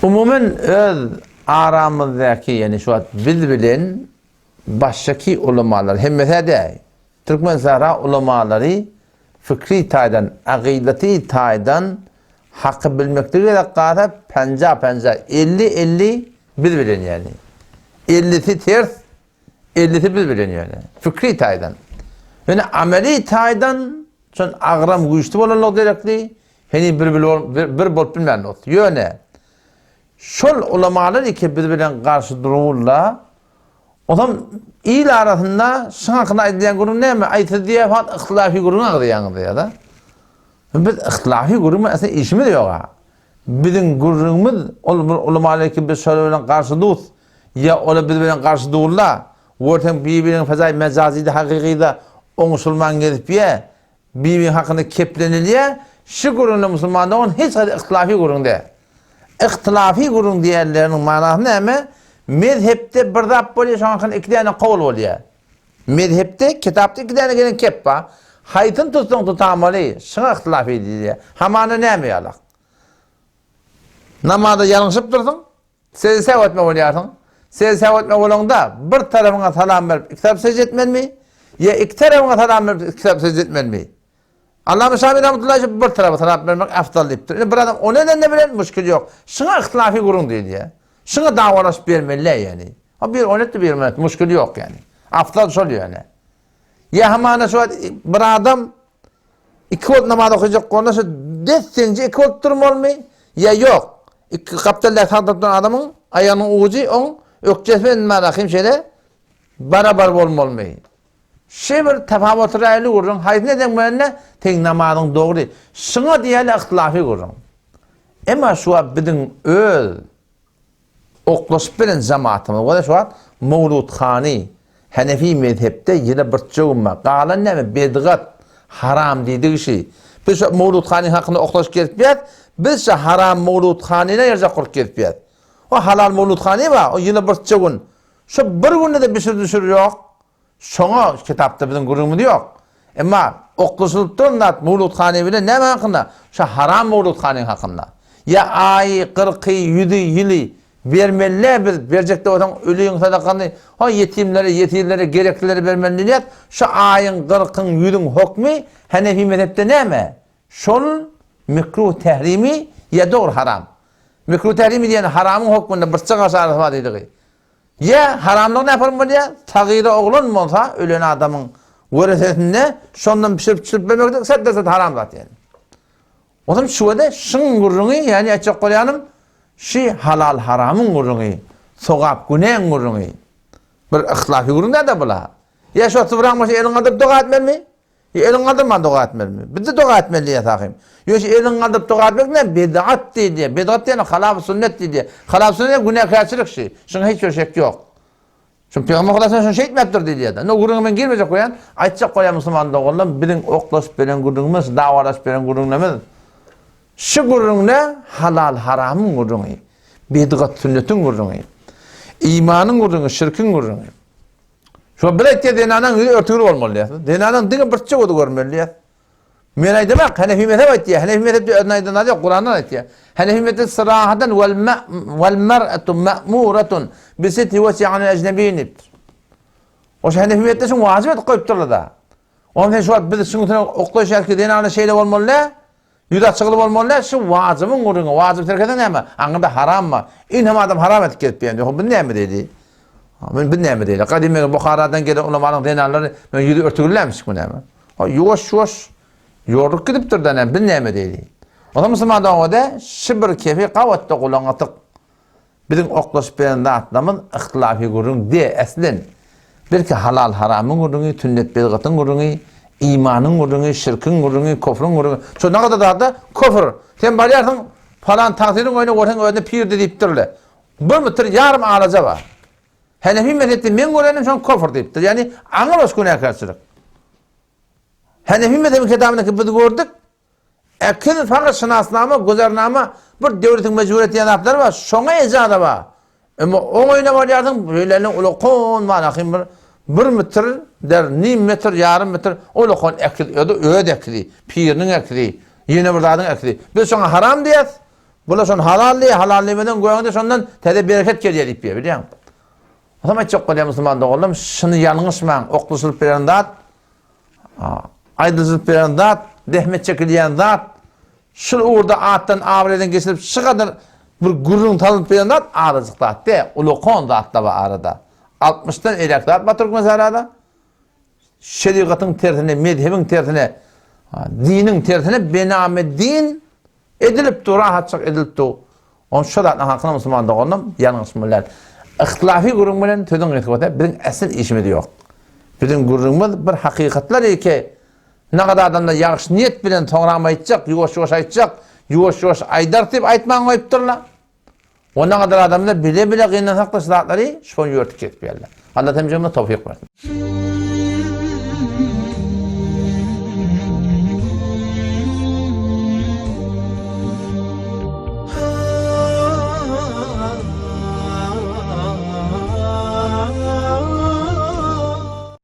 Umuman öz aramyzdaky ýani şu wagt biz bilen başdaky ulamalar hemmesi-ä däl. Türkmen sähra ulamalary fikri taýdan, agydaty taýdan haky bilmekde gerek galsa penja-penja, 50-50 biz bilen ýani. 50-si ters, 50-si biz bilen ýöne. Fikri taýdan. Ýöne ameli taýdan şon agram güýçli bolanlygy gerekli, heniz bir, bir, bir bolup bilmän dost. Ýöne şol ulamalar iki biz bilen garşy dururlar. Onam il arasynda şuň hakynda aýdylýan gürrüň näme? Aý siz diýýär faqat yhtylafi gürrüň agzaýaňyz diýýär-de. Biz yhtylafi gürrüň bilen aslynda işimiz ýok-a. Biziň gürrüňimiz ol bir ulamalar ki biz şolar bilen garşy dus ýa olar biz bilen garşy durlar. Görseň bir-biriň fezaý mejazyda hakykyda oňuşylman gezip ýe. Bir-biriň hakynda keplenilýär. Şu gürrüňde musulman dogan hiç haýsy yhtylafi gürrüň däl. Yhtylafi gürrüň diýenleriniň manasy näme? Mezhepde bir zat bolýar, şoň hakynda iki däne kowul bolýar. Mezhepde, kitapda iki däne gelen kep bar. Haýsyny tutsaň tutamaly, şuňa yhtylafi diýilýär. Hamana näme ýalak? Namazda ýalňyşypdyrsyň, Sejde säw etme bolýarsyň. Sejde säw etme bolaňda, bir tarapyňa salam berip, iki tarap sejde etmelimi? Ýa iki tarapyňa salam berip, iki tarap sejde etmelimi? Allama Şafi rahmetullahi aleyh bir tarapa salam bermek afdal diýipdir. Indi bir adam ony edende bilen müşkil ýok. Şuňa yhtilafy gürrüň diýilýär. Şuňa dawalaşyp bermeli ýani. O bir ony etdi, bir ony etdi. Müşkil ýok ýani. Afdal şol ýöne. Ýa hamana şu bir adam Iki bolup namaz okajak bolanda şu desseňje iki bolup durmalymy ýa ýok? Iki gapdaldaky sag tarapdan adamyň aýagynyň ujy oň ökjesi bilen marahym şeýle barabar bolmalymy? Şi bir tapawutly raýly gürrüň, haýsyny edeň bolanda seň namazyň dogry. Şuňa diýýärler yhtilafy gürrüň. Emma şu wagt biziň öz Oklaşyp bilen jemaatymyz bolýar şu wagt Mowludhany Hanefi mezhepde ýene bir çöwüm bar. Galan näme bedgat, haram diýdigi şi. Biz şu Mowludhanyň hakynda oklaşyp gezip ýas, biz şu haram Mowludhanyna ýerjek gurup gezip ýas. O halal Mowludhany bar, o ýyla bir gün. Şu bir günde-de bişir-düşür ýok. Şoňa kitapda biziň gürrüňimiz ýok. Emma oklaşylyp duran zat Mowludhany bilen näme hakynda? Şo haram Mowludhanyň hakynda. Ýa aýy, kyrky, ýüzi, ýyly bermeli-dä biz, berjek-de bolsaň ölüň sadakany, ho ýetimlere, ýesirlere, gereklilere bermeli diýýäs. Şo aýyň, kyrkyň, ýüzüň hokmy Hanefi mezhepde näme? Şol mekruh tährimi ýa dogry haram? Mekruh tährimi diýeni haramyň hokmunda bir çyg aşarysy bar diýdigi. Ýa haramlygy näparyň bolýar? Sagyra oglan bolsa, ölen adamyň weresesinde şondan bişirip-çişirip bermeklik set-de-set haram zat ýaly. Onsoň şüwede şyň gürrüňi, ýagny aýtjak bolýanym, şi halal-haramyň gürrüňi, sogap-günäň gürrüňi. Bir yhlafi gürrüň däl-de bula. Ýa şo sybraň başyna eliňi galdyryp doga etmelimi? Ýa eliňi galdyrman doga etmelimi? Biz-de doga etmeli diýýär sahym. Ýöne şu eliňi galdyryp doga etmek näme? Bidgat diýilýär. Bidgat diýeni halaf sünnet diýilýär. Halaf sünnet diýeni günäkärçilik şi. Şuňa hiç bir şek ýok. Şu Pygamber Hudaýdan şuny şeýtmäpdir diýilýär. Indi o gürrüňe men girmejek bolýan. Aýtjak bolýan musulman doganlarym, biziň oklaşyp beren gürrüňimiz, dawalaşyp beren gürrüňlerimiz şu gürrüňde halal-haramyň gürrüňi, bidgat sünnetiň gürrüňi, imanyň gürrüňi, şirkiň gürrüňi. Şo bir aýtýar zenanaň ýüzi örtügli bolmaly diýýär. Zenanaň diňe birçe gözi görmeli diýýär. Men aýdamak, Hanefi mezhep aýtýar. Hanefi mezhepde özüne aýdan zady ýok, Kurandan aýtýar. Hanefi mezhepde syrahadan wal wal mar'atu ma'muratun bi sitri wajhi anil ejnebiýin diýipdir. O şu Hanefi mezhepde şuny wajyp edip goýupdyrlar da. Onda sen şu wagt biz şuň üstüne oklaýyş ki zenana şeýle bolmaly dä. Ýüz açygly bolmaly däl, şu wajybyň gürrüňi, wajyp terk etseň näme? Aňyrda haram bar. Indi hem adam haram edip gezip ýör. Ýok, biz näme diýdi? Men biz näme diýdi? Gadym meger Buharadan gelen ulamanyň zenanlary men ýüzi örtügillämişik bu näme? O ýuwaş-ýuwaş ýorlup gidipdir da näme, biz näme diýdi? Onda musulman dogan-da şu bir kefi gabatda gulaň atyk. Biziň oklaşyp beren zatlarymyz yhtilafy gürrüň de eslen. Belki halal-haramyň gürrüňi, sünnet-bidgatyň gürrüňi, imanyň gürrüňi, şirkiň gürrüňi, kofryň gürrüňi. Şo nagada zada kofr. Sen barýarsyň falan tagsyryň öýüne görseň özüne pirdi diýipdirle. Bir mütür ýarym alaja bar. Henefi mezhepde meň görenim şoň kofr diýipdir. Ýagny aňyr boş günäkärçilik. Henefi mezhebiň kitabyndaky biz gördük. Ekin fakat şynasnama, güzernama bir döwletiň mejbur etýän zatlary bar, şoňa ejaza bar. Emma oň öýüne barýarsyň, beýleniň ulakon manahym bir bir metr der, nim metr, ýarym metr ulakon ekiz, özi öz ekizi, piriniň ekizi, ýene bir zadyň ekizi. Biz şoňa haram diýýäs. Bular şony halal diýýär, halal diýmeden göýäňde şondan täze bereket gelýär diýip diýýär, bilýäňmi? Onsoň aýtjak bolýan musulman doganlarym, şuny ýalňyşmaň, oklaşylyp beren zat, aýdylyp beren zat, zähmet çekilýän zat, şul ugurda atdan abraýdan geçirip şu gadar bir gürrüň salyp beren zat azajyk zat däl, ulakan zatlar bar arada. Altmyşdan eräk zat bar Türkmensährada. Şerigatyň tersine, mezhebiň tersine, diniň tersine bename din edilip dur, rahatçyk edilip dur. Onuň şu zatlaryň hakyna musulman doganlarym ýalňyşmalylar. Yhtilafy gürrüň bilen sözüň gysgasy bolsa biziň äsli işimiz ýok. Biziň gürrüňimiz bir hakykatlar eke nagada adamlar ýagşy niýet bilen soňram aýtjak, ýuwaş-ýuwaş aýtjak, ýuwaş-ýuwaş aýdar diýip aýtman goýupdyrlar. O nagadar adamlar bile-bile gynansakda şu zatlary şol ýörtük kesip ýerler. Allah hemjemize towfyk bersin.